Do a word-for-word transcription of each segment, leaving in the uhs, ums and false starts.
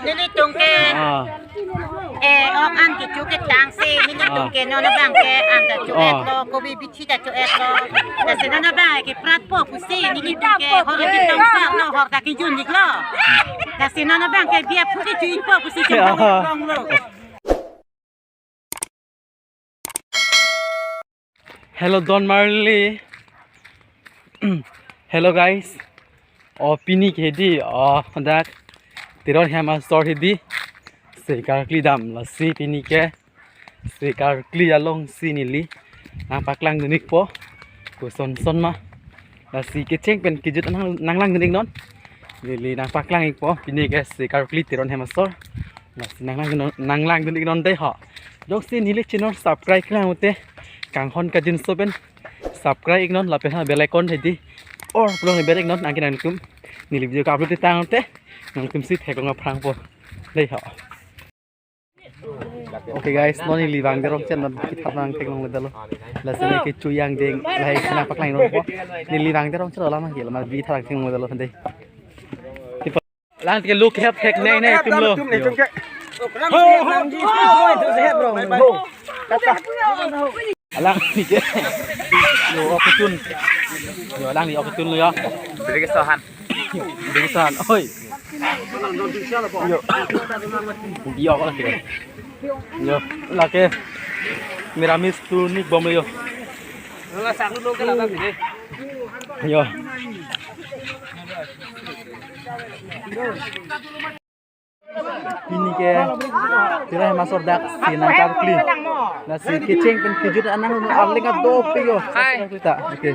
Nelitum ke, ah, eh, ok an kecho ketang si, nelitum, ah, ke non abang ke an ta cho, ah, etlo, kobi bithi ta cho etlo. Lasi non abang ke pratpo pusi, nelitum ke hor ketong sar lo, hor ta kejun iklo. Lasi non abang ke biap pusi cho ikpo pusi cho, ah, iklo. Hello, Don Marley. Hello, guys. O, pini ke hedi, o, dak Teron hem asor hedi. Sekarkli dam, lasi pini ke Sekarkli alongsi neli nangpaklangdun ikpo. Koson son ma. Lasi kecheng pen kejut nang, nanglangdun iknon. Neli nangpaklang ikpo. Pini ke Sekarkli Teron hem asor. Lasi nanglang, nanglangdun iknon dei ho. Jongsi neli channel subscribe klang pute, kanghon kangjinso pen subscribe iknon, lapen ha bell icon hedi all pu along ber iknon, anke nangtum neli video ke-upload tangte nangtumsi theklong aphrangpo dei ho. Okay guys, non neli vangdet arong chen non kethap nangtheklongledetlo. Lasi neli kecho angdeng lahai si nangpaklangdunpo. Neli vangdet arong chen alam ke lama bi thap nangtheklongledetlo dei. Lang ke look hep thek nei nei tum lo. Tum nei tum ke. Ho, ho, ho, ho, ho, ho. Alang ni ke. Yo, ok tun. Yo, alang ni ok tun lo yo. Beri kesohan. Beri kesohan. Oi. Yo. Yo, lake. Miramis tu ni bom lo yo. Yo. Pini ke Teron hem asor dak si nangkarkli. Lasi kecheng pen kejut an nang arleng adopik yo. Hai. Kita. Okay.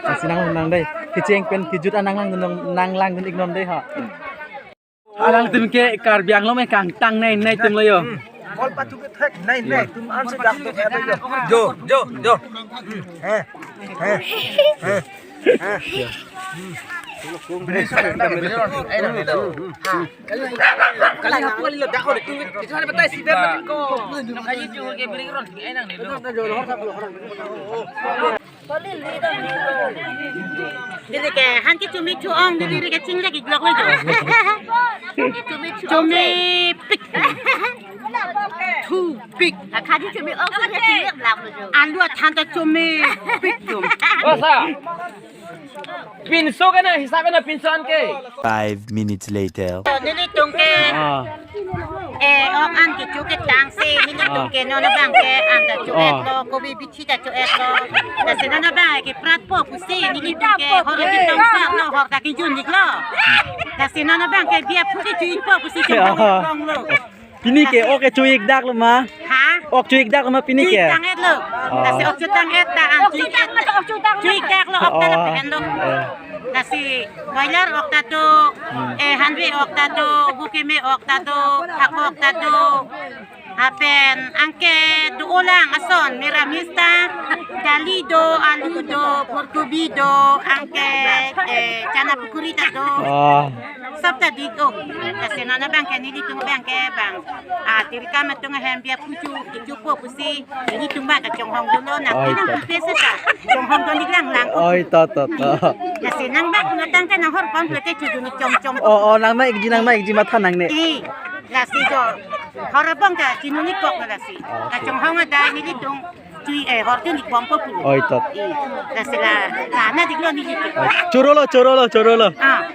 Lasi nang nang dei. Kecheng pen kejut an nang nang nanglangdun iknon dei ha. Alangtum ke Karbi Anglong me kangtang nei nei tum lo yo. Kol patu ke thek nei nei tum ansi dak tu thek yo. Jo, jo, jo. Hmm. Eh. Eh. Eh. Didi ke, han ke chumi chu-ong, didi ke chingla ke blok lo jo. Chumi pik. Thu pik. Akhaji chumi ong, chumi pik lam lo jo. Alu athan ta chumi pik jo. Basa. Pinso ke na, hisap ke na, pinso an ke. Five minutes later. Nelitum ke, ah, eh, ok an kecho ketang si, nelitum, ah, ke non abang ke an ta cho, ah, etlo, kobi bithi ta cho etlo. Lasi non abang ke pratpo pusi, nelitum ke hor ketong sar lo, hor ta kejun iklo. Lasi non abang ke biap pusi cho ikpo pusi cho, ah, iklo. Pini ke ok ke cho ik dak lo ma? Ha? Ok cho ik dak lo ma pini ke? Cho ik tang etlo. Oh. Lasi ok cho tang et ta an cho ik et. Cho ik dak lo ok ta, oh, lapen lo. Eh. Lasi boiler ok ta do, hmm, eh, hanve ok ta do, bukeme ok ta do, phak ok ta do. Lapen anke do-olang ason, miramis ta, dali do, alu do, phulkobi do, anke, eh, chana pukuri ta do. Oh. Sop ta dik ok. Lasi non abang ke nelitum abang ke bang. Ah, tirka matung ahem biap puchu, ichu po pusi, nelitum abang kachonghong dolo na. Oi, tina to. Pupese ta. Chonghong dolo lang lang. Oi, to, to, to. Lasi nang bak nang tang ke nang hor pon pete chu duni chong chong. Oh, oh, nang ma ikji, nang ma ikji matha nangne. Eh, lasi jo. Hor abang ta chinuni kok na lasi. Okay. Kachonghong ada nelitum. Chui, eh, hor tu ni bompo pulo. Oi, tot. Eh, lasi la, la na diklo ni diklo. Oi. Chorolo, chorolo, chorolo. Ah.